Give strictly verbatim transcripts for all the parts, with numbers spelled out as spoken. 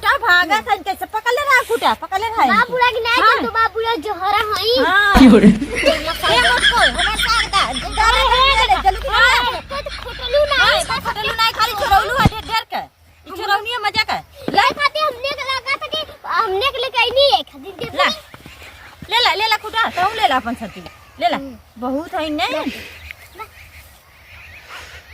का भागा था, कैसे पकड़ ले रहा है, फूटा, पकड़ ले रहा है बा इनके। बूढ़ा की नहीं, हाँ। तो बा बूढ़ा जोहरा हई। हाँ। क्यों रे? ये मत कर, हमारे साथ का, जो गाना है, ले, जल्दी से। हाँ, तो खोटलू ना हाँ, है, इसका खोटलू ना है, खाली छोरौलू है, ढेर, ढेर का। ई छोरौनी है, मजा का। ले खाते हमने के लगा था कि हमने के लेके आई नहीं है, खातिर के ला। ले ला, ले ला, खुटा, तू ले ला अपन छठी। ले ला। हम्म। बहुत है ने। ले।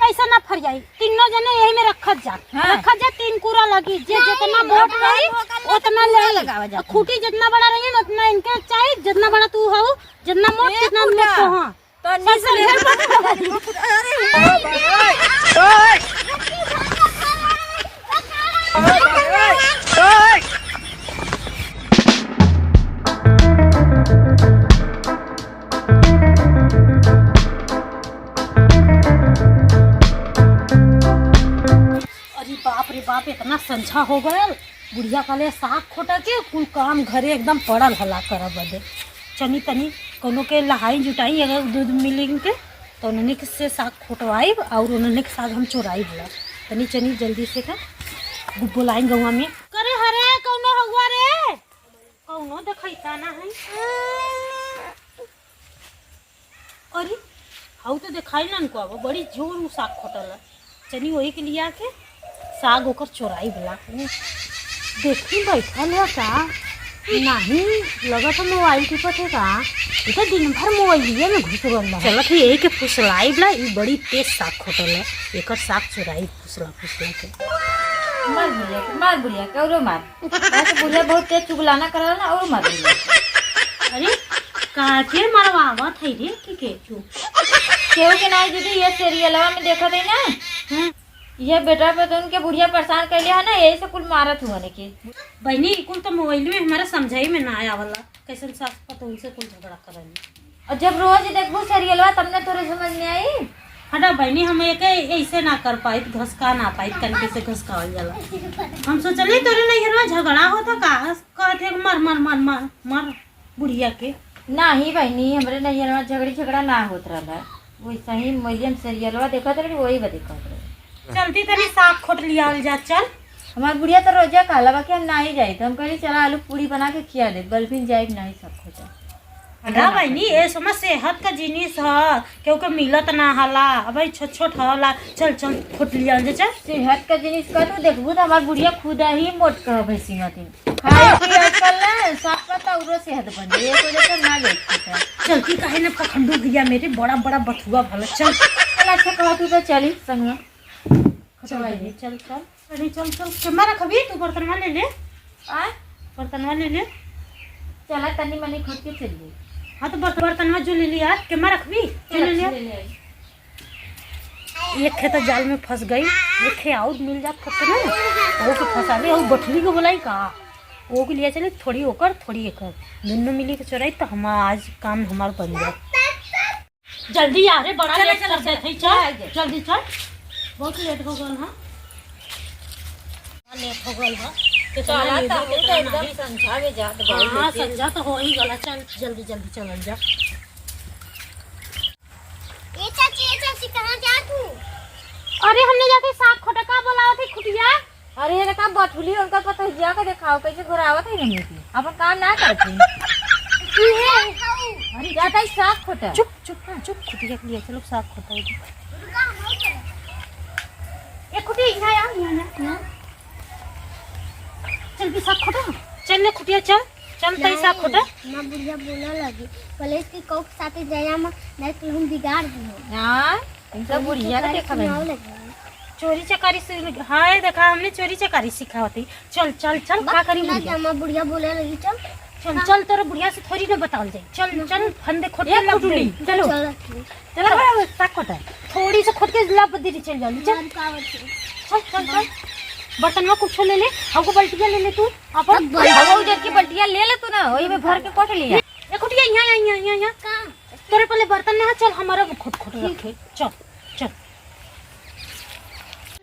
ऐसा ना फरियाई, तीनों जने यही में रखत जा। हाँ। रखत जा, तीन कूड़ा लगी, जे नहीं, जितना मोट बहुत रही, बहुत उतना ले लगावा जा। खूंटी जितना बड़ा रही ना, उतना इनके चाहिए, जितना बड़ा तू हो, जितना मोट, ए, जितना मोट कूड़ा। तो हाँ। तो नीचे ले। अरे, अरे बाप रे बाप, इतना संझा हो गयल। बुढ़िया कहले, "साग खोटा के कुल काम घरे एकदम पड़ल हला करब बदे। चनी तनी कोनो के लहाई जुटाई, अगर दूध मिलिंग के, तो उन्हने के से साग खोटवाइब और उन्हने के साग हम चोराइब हला। तनी चनी जल्दी से का बुलाइन गौवा में।" करे हरे, कौनो हौवा रे? कौनो देखैता ना है। अरे, हऊ तो देखाई ना इनको, अब बड़ी जोर उ साग खोटल है। चली वही के लिया के साग ओकर चोराई बला। देखी बैठल है का? नहीं, लगत है मोबाइल टिपत है का? ये तो दिन भर मोबाइलिए में घुस रहल है। चलत है यही के फुसलाई बला, ई बड़ी तेज साग खोटल है, एकर साग चोराई फुसला फुसला के। मार बुढ़िया के, मार बुढ़िया के, औरो मार। वैसे बुढ़िया बहुत तेज चुगलाना करला ना, और मर गई। अरे, काहे मरवावत है रे, कि केचू? केहू के नाई दीदी, ये serialवा में देखत है ना, हम्म। ये बेटा पे तो उनके बुढ़िया परेशान कैले है ना, यही से कुल मारत हुआ ने के। बहनी, कुल तो मोबाइल में हमारा समझाई में ना आवला, कैसन सास पतोह से कुल झगड़ा करल। और जब रोज देखबू serialवा, तब न तोरे समझ में आई। हटा बहनी, हम एके ऐसे ना कर पाइत, घसका ना पाइत, तनिके से घसकावल जाला। हम सोचल नहीं तोरे नैहर में झगड़ा होता का, कहत है मर मर मर मर मर बुढ़िया के। नाही बहनी, हमरे नैहर में झगड़ी झगड़ा ना होत रहला, वैसे ही मोबाइल में serialवा देखत रही, वही बदे कहत रही। चलती तनी साग खोट लियावल जा, चल। हमार बुढ़िया तो रोजे कहला बा कि हम नाही जाई, तो हम कहली चला आलू पूरी बना के खिया दे, बल्फिन जाई नाही साग खोटे। हटा बहनी, ये समय सेहत का जिनिस ह, केहू के मिलत ना हला, अबही छोट छोट हला, चल चल खोट लियावल जा, चल। सेहत का जिनिस का तू देखबू तो हमार बुढ़िया खुद ही मोट कह भैंसी मतिन। खाए पी आजकल ना, साग का तौरो सेहत बन जाए, ये तो जैसे ना जाए। चलती काहे ना पखंडू भैया मेरे, बड़ा बड़ा बथुआ भला, चल। चल अच्छा कहा तू तो चली संगवा। चल, चल, चल। अरे चल, चल, केमा रखबी? तू बर्तनवा ले ले। आय? बर्तनवा ले ले। चला, तनी मनी खोट के चल ले। हाँ, तो बर्त-, बर्तनवा जो ले ले यार, केमा रखबी? जो चल, ले ले। ले ले आई। एक खे तो जाल में फंस गई, एक खे और मिल जात फंस ना, वो के फंसा ले, वो बठली को बोलाई का? वो के लिए चले, थोड़ी ओकर, थोड़ी एकर, दोनों मिली के चोराई, तो हम आज काम हमार बन जाए। जल्दी आ रे, बड़ा चल, लेट चल, कर चल, देत हई, चल, चल, आ गए। जल्दी चल, बहुत लेट हो गल ह। हाँ, लेट हो गल ह। कितना चला, लेट तहु तो कितना एकदम नहीं। संझा में जात बा, हाँ, लेकिन संझा तो हो ही गला। चल, जल्दी, जल्दी चलल जा। ए चाची, ए चाची, कहाँ जा तू? अरे, हमने जाके साग खोटा का बोलावत है, खुटिया। अरे, ये का बठुली, उनका पता है, जाके देखाओ, कैसे घुरावत है नहीं की। अपन काम ना करते। अरे, जाता ही साग खोटा। चुप, चुप, चुप, खुटिया के लिए, चलो, साग खोटा है। ए, खुटिया, यहाँ आ, यहाँ, यहाँ, यहाँ। चल, भी साग खोटा। चल ले, खुटिया, चल। चल, तई साग खोटा। माँ बुढ़िया बोला लगी, बोले कि कौक साथे जाया माँ, नहीं तो हम बिगाड़ दी हो। हाँ। इनका बुढ़िया के देखा बहनी। चोरी चकारी से, हाय देखा, हमने चोरी चकारी सिखावत ही। चल, चल, चल, का करी ना बुढ़िया? जामा बुढ़िया बोले लगी, चल। चल, हाँ। चल, तोरे बुढ़िया से थोड़ी ना बतावल जाई। चल, ना। चल, फंदे खोट के ए, लब खुटुली, दे। चलो। चल, चल। चलो, बड़ा साग खोटा है। थोड़ी से खोट के लब दे चल जाली, चल। हम का बचे? चल, चल, चल। बर्तनवा कुछ ले ले, हमको बल्टिया ले ले तू। अपन अब बल्टिया अब वो जब की बल्टिया ले ले तू ना, वही में भर के खोट लिया। ए, खुटिया, यहाँ, यहाँ, यहाँ, यहाँ, यहाँ। का? तोरे पहले बर्तन में, चल, हमारा वो खोट खोट रखे। चल, चल।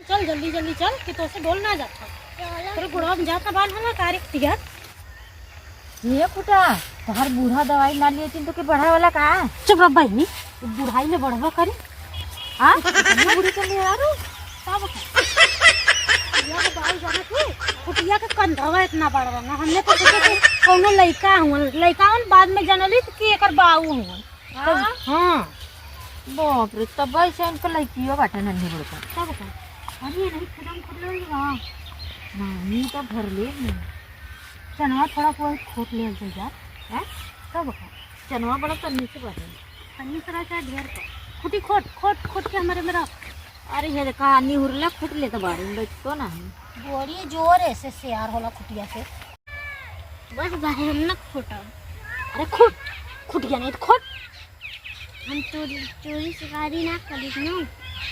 चल, जल्दी, जल्दी चल, कि तोसे डोल ना जाता। चलो। तोरे बुढ़वा में जाता बाल हला का रे, खुटिया? ये खुटा, तोहार बूढ़ा दवाई ना लिए तो के बढ़ा वाला का? चुप रह बहनी, बुढ़ाई में बढ़वा करी। हाँ? इतनी बुढ़ी चली आ रही? तब का? या तो बाऊ जाने तू, कुटिया के कंधवा इतना बड़ा बा ना, हमने तो सोचे कि कौनो लइका हुआ, लइका हुआ, बाद में जानली कि एकर बाऊ हुआ। हाँ? हाँ। बाप रे, तब ऐसे इनका लइकियो बाटे नन्ही बड़का। तब का? अरे, ये नहीं खत्म कर ले बा। नहीं, तो भर ले। चनवा थोड़ा बहुत खोट ले जा, हैं? तब का? चनवा बड़ा तन्नी से बाटे। तन्नी से रह चाहे ढेर कर। खुटी खोट, खोट, खोट के हमारे में रख। अरे, ये देखा, निहुरला खोट ले तो बाड़ी में बैठतो नहीं। बड़ी जोर है से सियार होला खुटिया से। बस भाई, हम ना खोटा। अरे खोट, खुटिया नहीं तो खोट। हम चोरी, चोरी चकारी ना करी ना।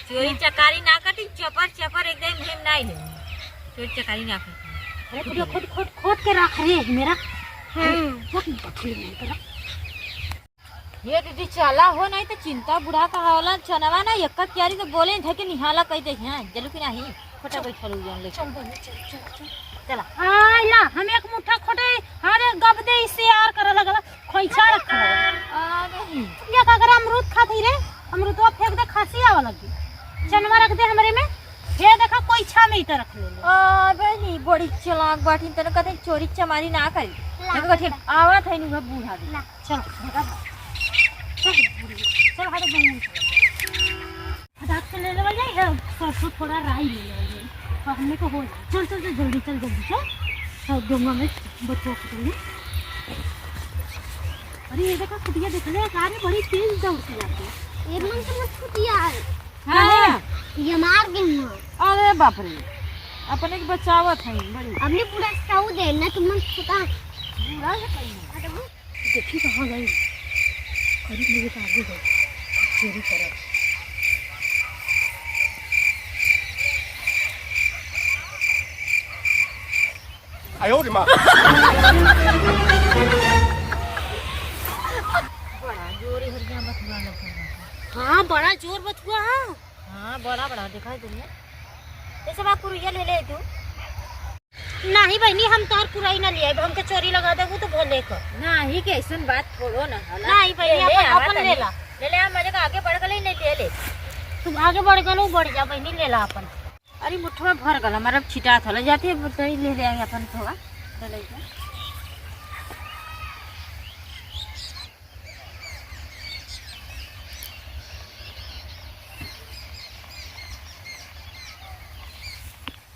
चोरी चकारी ना कटी, चपर चपर एकदम हम नहीं ले। चोरी चकारी ना कटी। अरे खुटिया खोट, खोट, खोट के रख रे मेरा। हाँ। खोट, खोट ले मेरा। ये दीदी चला हो, नहीं तो चिंता बुढ़ा का होला, चनवा ना एक क्यारी तो बोले धके निहाला कह दे हैं, जलू कि नहीं? खोटा बैठल हुई हम लेके। चल बहिनी, चल, चल, चल। चला। आय ला, हम एक मुट्ठा खोटे, अरे गब दे इसे यार करे लगला, खोइछा रखा है। अरे। ये का करे अमरूद खात ही रे, अमरूदवा फेंक दे, खांसी आवे लगी। चनवा रख दे हमरे में, ये देखा खोइछा में इतर रख ले। अरे नहीं, बड़ी चालाक बाटी, तने कहते चोरी चमारी ना करी। ला। देखो कठिन, आवत है नु बूढ़ा भी। ला। चल, बेटा, चल, चल, हट, जल्दी चल। फटाक से ले लेवल जाए, है, सरसों थोड़ा राई ले लेवल जाए। तो हमने को हो जाए। चल, चल, चल, जल्दी, चल, जल्दी, चल। सब गंगा में बच्चों को तुमने। अरे, ये देखा, कुटिया देख ले, कार में बड़ी तेज दौड़ती जाती है। ये मन से मत कुटिया है। हाँ। ये मार दे ना। अरे बाप रे, अपने के बचावत है बड़ी। अपने पूरा सऊ दे ना, तुम मन फुटा। बूढ़ा है कहीं। देखी कहाँ गई? करीब मुझे तो आगे गई। चोरी करत। आयो रे माँ। बड़ा जोर हरिया बथुआ लग। हाँ, बड़ा जोर बथुआ है। हाँ, बड़ा बड़ा दिखाई दे। जैसे बा कुरुइया ले ले तू। नहीं बहिनी, हम तोहर कुराई ना लियाइब, हमके चोरी लगा देबू तो भले कर। नहीं, के ऐसन बात थोड़ो ना होला। नहीं बहिनी, ले ले, अपन, आवा अपन तनी। ले ला। ले ले, हम मजे का आगे बढ़ गले, नहीं ले ले। तू आगे बढ़ गलो, बढ़ जा बहिनी, ले ला अपन। अरे मुठवा भर गला, हमारा छिटात होला, जाती है, तनी ले ले आए अपन थोड़ा, ले ले जा।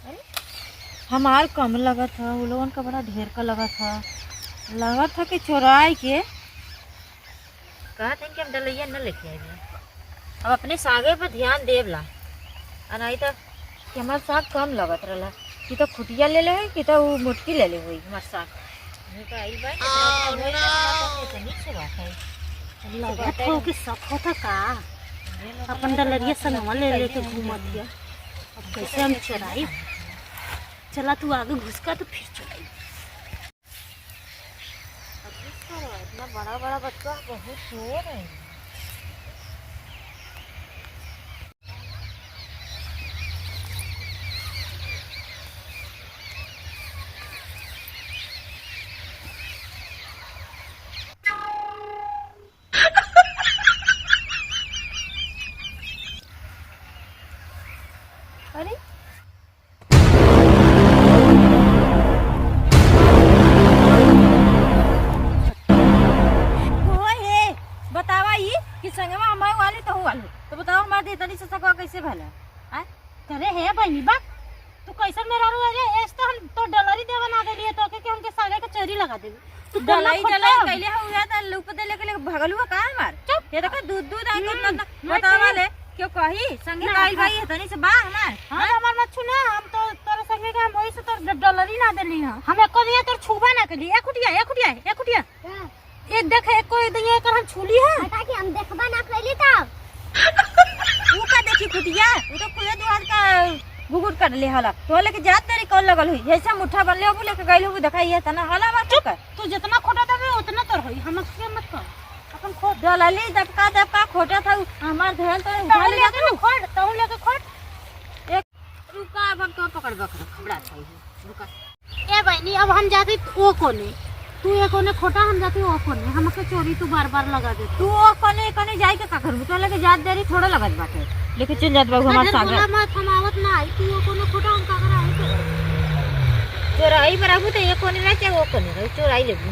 अरे, हमार कम लगत ह, उ लोगन का बड़ा ढेर का लगत ह। लगत ह कि चोराई के कहत हन कि हम डलैया न लेके आइबे। अब अपने सागे पर ध्यान देब ला, आ नहीं तो कि हमार साग कम लगत रहला, कि तो खुटिया ले ले है, कि तो उ मोटकी ले ले होई हमार साग। ये तो आइल बा, इतना होई तो हमार साग इतनी से बात है। लगत हो कि शक होता का? अपन डलरिया संगवा ले लेके घूमत हिया। अब कैसे हम चोराई? चला तू आगे घुसका तो फिर चोराई। अब घुसका रहा, इतना बड़ा बड़ा बच्चा बहुत चोर है। अरे, ओ हे, बतावा ई कि संगवा हम वाली तहु वाली। तो बतावा हमार देह तनी से सकवा कैसे भला? आय? करे हे बहिनी बा, तू कैसन मेहरारू है रे? एस तो हम तो डलरी देवा ना देलिए तो के कि हमके सागे के चोरी लगा देबे। तू डलाई, बोलना डलाई खोटा। कैले हो उहे त लूप दे लेके, लेके भगलू का हमार? चुप। ये देखो दूध, दूध आके हम्म, उतना, नहीं बतावा चाहिए। ले, क्यों कही? संगे ना, काइल हाँ। भाई है तनी से बा हमार। हाँ, हाँ? हमार मत छू ना, हम तो तोरे संगे के हम वही से तोर ड-, डलरी ना देली हाँ। हम एको दिया तोर छुबा ना कली। ए खुटिया, ए खुटिया, ए खुटिया। हाँ। ए देख, एको दिया एकर हम छूली है। हटा के हम देखबा ना कैली तब। ऊ का देखी खुटिया? ऊ तो खुदे दुआर का गुगुर कर ले हला। तो लेके जात तेरी कौन लगल हुई? जैसे मुट्ठा बनले होबू लेके गइल होबू, देखा ये तना हला बा चुप। का? तू जितना खोटा देबे उतना तोर होई, हमसे मत कर। अपन खोट। दलाली दबका दबका खोटा था, हमार धयल तो उठा तहु ले लेके जाते। खोट, तहु लेके खोट। एक रुका, अब हम तो पकड़ बक रख, बड़ा था ये। रुका। ए बहिनी, अब हम जाती ओ कोने, तू ए कोने खोटा, हम जाती ओ कोने, हमके चोरी तू बार बार लगा दे। तू ओ कोने, ए कोने जाए के का करबू? तो लेके जात देरी थोड़ा लगत बाटे। लेके चल जात बाबू हमार सागर। मत, हम आवत ना आई, तू वो कोनो फोटो हम का करा आई तो। चोराई पर आबू तो ये कोने ना चाहे वो कोने रही, चोराई लेबू।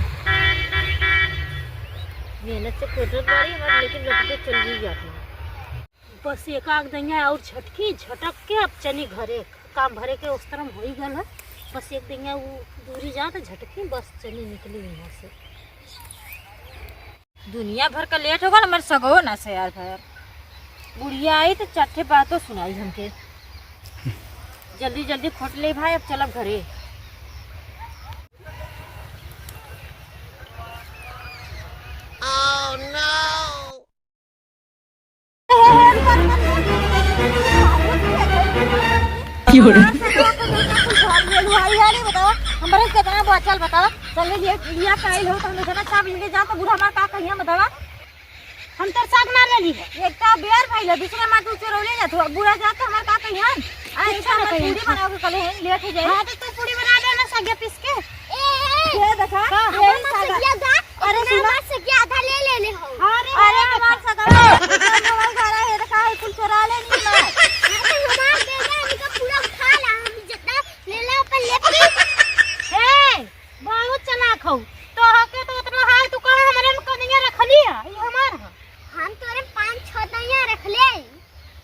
मेहनत से फोटो पारी हमार, लेकिन लोग के चल भी जात ना। बस एक आग दइया और झटकी, झटक के अब चली घरे। काम भरे के ओस्तरम होई गल है, बस एक दइया वो दूरी जात झटकी, बस चली निकली यहाँ से। दुनिया भर का लेट हो गल, हमार सगो ना से यार भर। बुढ़िया आई तो चट्ठे बातों सुनाई हमके। जल्दी जल्दी खोट ले भाई, अब चलब घरे। की हो रे? हमरे केतना बचल बतावा, चल ले लिया, लिया काइल हो, तुम इतना चाप लेके जाओ तो बूढ़ा मार का कहिया बतावा। हम तोर साग ना ले ली है। एक तो बेर भइल है, दूसरे मार तू चोरौले जात हो, अब बूढ़ा जात तो हमार का कहिया? आ, कुछ ऐसा ना हमार कहिया। पूरी बनाओ के कल है, लेट हो जाए। हाँ, तो तू पूरी बना दे ना, सगे पीस के। ए, ए, ये देखा, हाँ, ये हमार साग। सगिया दा, अरे इतना सुना। हमार सगिया आधा ले लेले हो। अरे अरे हमार सगवा, हमार घरा है, देखा है, कुल चोरा ले नी ना। अरे हमार दे दे, हमका पूरा उठा ला, हम जितना ले ला अपन ले पी। ए, बहुत चालाक हो। तोहके तो उतना हाल तू कहा हमरे में कनिया रखली है, ई हमार है। हम तोरे पाँच छह दइया रख ले।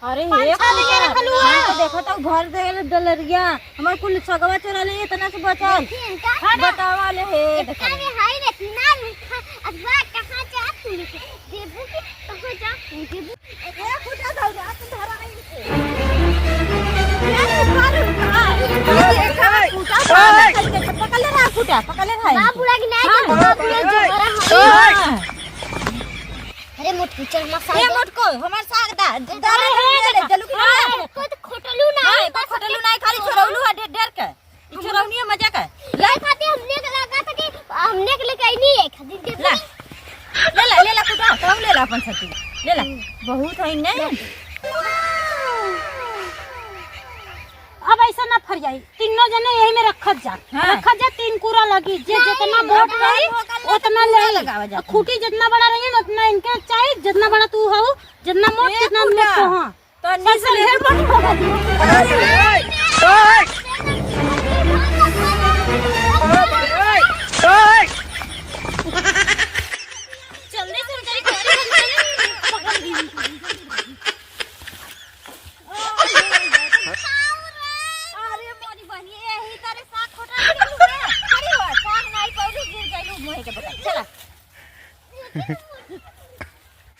अरे पाँच हे छह दइया बाबा, रखलू हम है। तो देखत हूँ भर दे डलरिया, हमार कुल सगवा चोरा ले, इतना से बचल। देखी इनका। हाँ ना। बतावा ले हे, इतना देखा। में है ना, इतना मीठा, अगवा कहाँ जा तू लेके? देबू की कहाँ जा तू देबू? ए, फुटा धौरा, तू धरा आई। ए, उठा रे, उठा। ए, देखा, फुटा, पकड़ ले रहा, फुटा, पकड़ ले रहा। बाप बुढ़ा की नहीं, हाँ। तो बाप बुढ़ा जो हमारा है। हाँ। अरे मोटको, चल, हमार साग ए दे। मोटको, हमार साग दा, दा, दा, ए, दा, ए, दा, चलू कि ना? ए, कोई तो खोटलू ना, हाँ, बस कोई खोटलू ना, खाली छोड़ौलू है ढेर, ढेर के। ई छोड़ौनिया मजा का। ले खाते हमने के लगा था कि हमने के लेके आई नहीं है, खातिर के ला। ले ला, ले ला, कुटा, तब ले ला अपन साथी। ले ला। बहुत है नहीं। अब ऐसा ना फर जाई, तीनों जने यही में रखत जा, हाँ। रखत जा, तीन कूड़ा लगी, जे ना, जितना मोट रही, उतना ले लगावा जाता। खूंटी जितना बड़ा रही, उतना इनके चाही, जितना बड़ा तू हो, जितना मोट, ए, जितना मोट तो हाँ। तो नीचे ले।